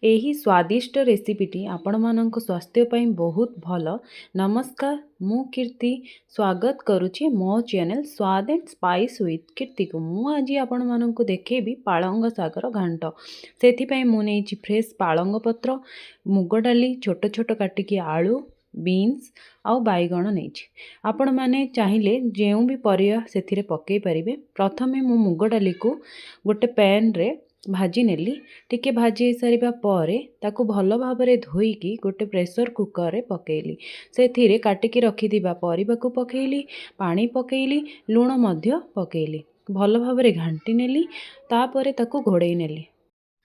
ଏହି ସ୍ୱାଦିଷ୍ଟ ରେସିପିଟି ଆପଣମାନଙ୍କ ସ୍ୱାସ୍ଥ୍ୟ ପାଇଁ ବହୁତ ଭଲ। ନମସ୍କାର, ମୁଁ କୀର୍ତ୍ତି, ସ୍ୱାଗତ କରୁଛି ମୋ ଚ୍ୟାନେଲ୍ ସ୍ୱାଦ ଆଣ୍ଡ ସ୍ପାଇସ୍ ୱିଥ୍ କୀର୍ତ୍ତିକୁ। ମୁଁ ଆଜି ଆପଣମାନଙ୍କୁ ଦେଖେଇବି ପାଳଙ୍ଗ ଶାଗର ଘାଣ୍ଟ। ସେଥିପାଇଁ ମୁଁ ନେଇଛି ଫ୍ରେଶ୍ ପାଳଙ୍ଗ ପତ୍ର, ମୁଗ ଡାଲି, ଛୋଟ ଛୋଟ କାଟିକି ଆଳୁ, ବିନ୍ସ ଆଉ ବାଇଗଣ ନେଇଛି। ଆପଣମାନେ ଚାହିଁଲେ ଯେଉଁ ବି ପରିବା ସେଥିରେ ପକାଇ ପାରିବେ। ପ୍ରଥମେ ମୁଁ ମୁଗ ଡାଲିକୁ ଗୋଟେ ପ୍ୟାନ୍ରେ ଭାଜି ନେଲି। ଟିକେ ଭାଜି ହେଇସାରିବା ପରେ ତାକୁ ଭଲ ଭାବରେ ଧୋଇକି ଗୋଟେ ପ୍ରେସର୍ କୁକର୍ରେ ପକାଇଲି। ସେଥିରେ କାଟିକି ରଖିଥିବା ପରିବାକୁ ପକାଇଲି, ପାଣି ପକାଇଲି, ଲୁଣ ମଧ୍ୟ ପକାଇଲି, ଭଲ ଭାବରେ ଘାଣ୍ଟି ନେଲି। ତାପରେ ତାକୁ ଘୋଡ଼େଇ ନେଲି।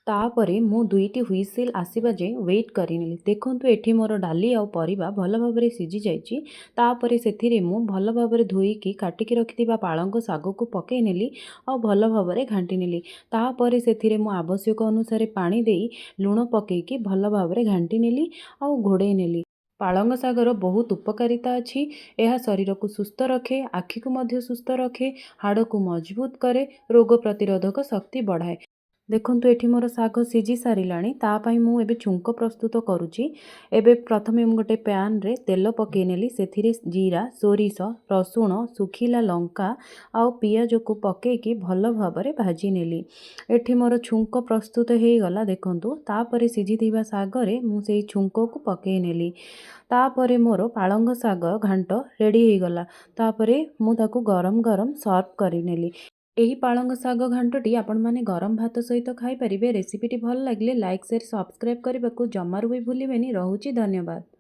ତାପରେ ମୁଁ ଦୁଇଟି ହୁଇସିଲ୍ ଆସିବା ଯାଏଁ ୱେଟ୍ କରିନେଲି। ଦେଖନ୍ତୁ, ଏଠି ମୋର ଡାଲି ଆଉ ପରିବା ଭଲ ଭାବରେ ସିଝି ଯାଇଛି। ତାପରେ ସେଥିରେ ମୁଁ ଭଲ ଭାବରେ ଧୋଇକି କାଟିକି ରଖିଥିବା ପାଳଙ୍ଗ ଶାଗକୁ ପକାଇ ନେଲି ଆଉ ଭଲ ଭାବରେ ଘାଣ୍ଟି ନେଲି। ତାପରେ ସେଥିରେ ମୁଁ ଆବଶ୍ୟକ ଅନୁସାରେ ପାଣି ଦେଇ, ଲୁଣ ପକାଇକି ଭଲ ଭାବରେ ଘାଣ୍ଟି ନେଲି ଆଉ ଘୋଡ଼େଇ ନେଲି। ପାଳଙ୍ଗ ଶାଗର ବହୁତ ଉପକାରିତା ଅଛି। ଏହା ଶରୀରକୁ ସୁସ୍ଥ ରଖେ, ଆଖିକୁ ମଧ୍ୟ ସୁସ୍ଥ ରଖେ, ହାଡ଼କୁ ମଜବୁତ କରେ, ରୋଗ ପ୍ରତିରୋଧକ ଶକ୍ତି ବଢ଼ାଏ। ଦେଖନ୍ତୁ, ଏଠି ମୋର ଶାଗ ସିଝି ସାରିଲାଣି। ତା ପାଇଁ ମୁଁ ଏବେ ଛୁଙ୍କ ପ୍ରସ୍ତୁତ କରୁଛି। ଏବେ ପ୍ରଥମେ ମୁଁ ଗୋଟେ ପ୍ୟାନ୍ରେ ତେଲ ପକାଇ ନେଲି। ସେଥିରେ ଜିରା, ସୋରିଷ, ରସୁଣ, ଶୁଖିଲା ଲଙ୍କା ଆଉ ପିଆଜକୁ ପକାଇକି ଭଲ ଭାବରେ ଭାଜି ନେଲି। ଏଠି ମୋର ଛୁଙ୍କ ପ୍ରସ୍ତୁତ ହେଇଗଲା, ଦେଖନ୍ତୁ। ତାପରେ ସିଝିଥିବା ଶାଗରେ ମୁଁ ସେଇ ଛୁଙ୍କକୁ ପକାଇ ନେଲି। ତାପରେ ମୋର ପାଳଙ୍ଗ ଶାଗ ଘାଣ୍ଟ ରେଡ଼ି ହେଇଗଲା। ତାପରେ ମୁଁ ତାକୁ ଗରମ ଗରମ ସର୍ଭ କରିନେଲି। ଏହି ପାଳଙ୍ଗ ଶାଗ ଘାଣ୍ଟଟି ଆପଣମାନେ ଗରମ ଭାତ ସହିତ ଖାଇପାରିବେ। ରେସିପିଟି ଭଲ ଲାଗିଲେ ଲାଇକ୍, ସେୟାର, ସବସ୍କ୍ରାଇବ୍ କରିବାକୁ ଜମାରୁ ବି ଭୁଲିବେନି। ରହୁଛି, ଧନ୍ୟବାଦ।